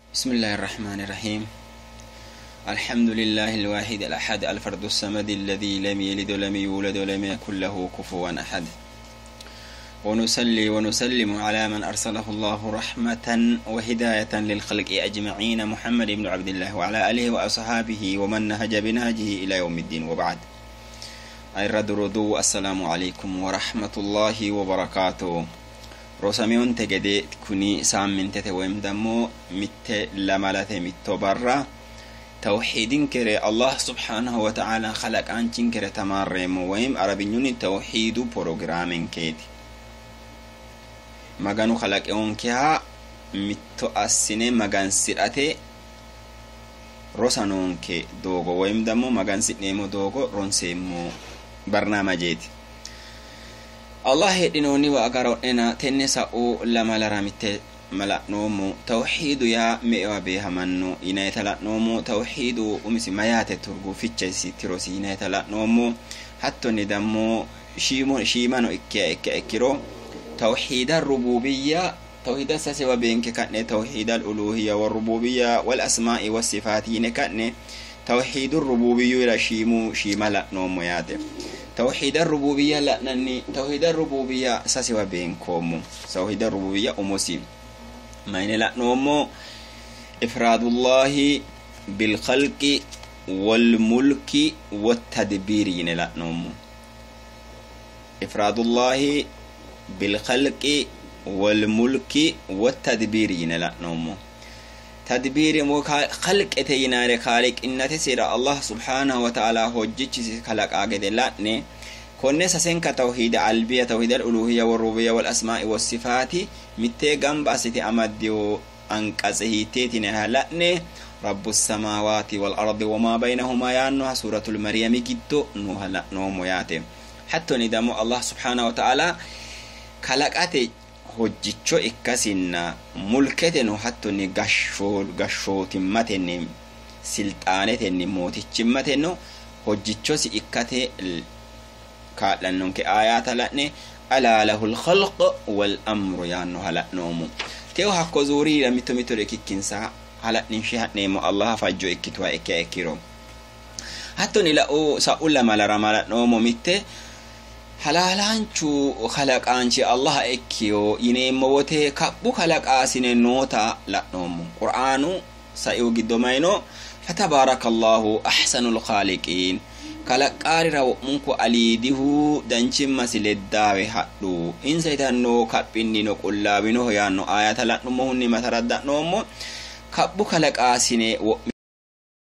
بسم الله الرحمن الرحيم. الحمد لله الواحد الأحد الفرد الصمد الذي لم يلد ولم يولد ولم يكن له كفوا أحد. ونصلي ونسلم على من أرسله الله رحمة وهداية للخلق أجمعين، محمد بن عبد الله وعلى آله وأصحابه ومن نهج بنهجه إلى يوم الدين، وبعد. الرد السلام عليكم ورحمة الله وبركاته. Rosameonte gede kuni saammintete woyim dammo mitte lamalate mitto barra tawxiidinkere Allah subhanahu wa ta'ala kalaqaanchinkere tamaarreemmo, woyim arabinyunni tawxiidu porogiraamenkeeti. Maganu kalaqeonkeha mitto assine magansidhate rosa noonke doogo, woyim dammo magansi'neemmo doogo ronseemmo barnaamajeeti. Allah hedhinoonniwa agaro'nena tenne sa'u lamalara mitte mala'noommo tawxiidu yaa me'ewa beehamanno yinayita la'noommo. Tawxiidu umisi mayaate turgu fichesi tirosi yinayita la'noommo. Hattonni dammo shiimano ikkiha ikkiha ikkiro tawxiida rububiyya, tawxiida sasewa beenke ka'ne tawxiida aluluhiyya warububiyya wal asmaa'i wassifaati yine ka'ne tawxiidu rububiyyuira shiimu shiima la'noommo yaate. توحيد الربوبية لأنني توحيد الربوبية سسوا بينكم. توحيد الربوبية أموسي ما إن لأنهم إفراد الله بالخلق والملك والتدبير لأنهم إفراد الله بالخلق والملك والتدبير لأنهم تدبير خلق اتينا خالق إن تسير الله سبحانه وتعالى هجتش خلق أجد لأني كنا سنك توحيد البية توحيد الألوهية والربوبية والأسماء والصفات متى جنب أستي أمديو أنكسه تيتنا لأني رب السماوات والأرض وما بينهما يانها سورة المريم جدو نوها لأنه مياتي. حتى ندم الله سبحانه وتعالى خلق أتي hojjicho ikkasinna mulketeno hattonni gashshootimmatenni silxaanetenni mootichimmateno hojjichosi ikkate kaa'lannonke aayaata la'ne alaa lahu lkhalq wal amru yaannoha la'noommo. Teo hakko zuuriira mitto mittore ikikkinsa hala'ninshe ha'neemmo Allaha fajjo ikkituha ikkiha ikkiro. Hattonni la'u sa'u lamalara mala'noommo mitte halaalaanchu kalaqaanchi Allah ikkiyo yineemmo wote kaphu kalaqaasine noota la'noommo. Qur'aanu saiu giddo mayino fatabarakallahu ahsanul khaliqin, kalaqqaarira wo'munku aliidihu danchimmasi leddaawe hadhu insa yitanno kaphinnino qullaawinoho yaanno aayata la'nummohunni mataradda'noommo. Kaphu kalaqaasine wo'mi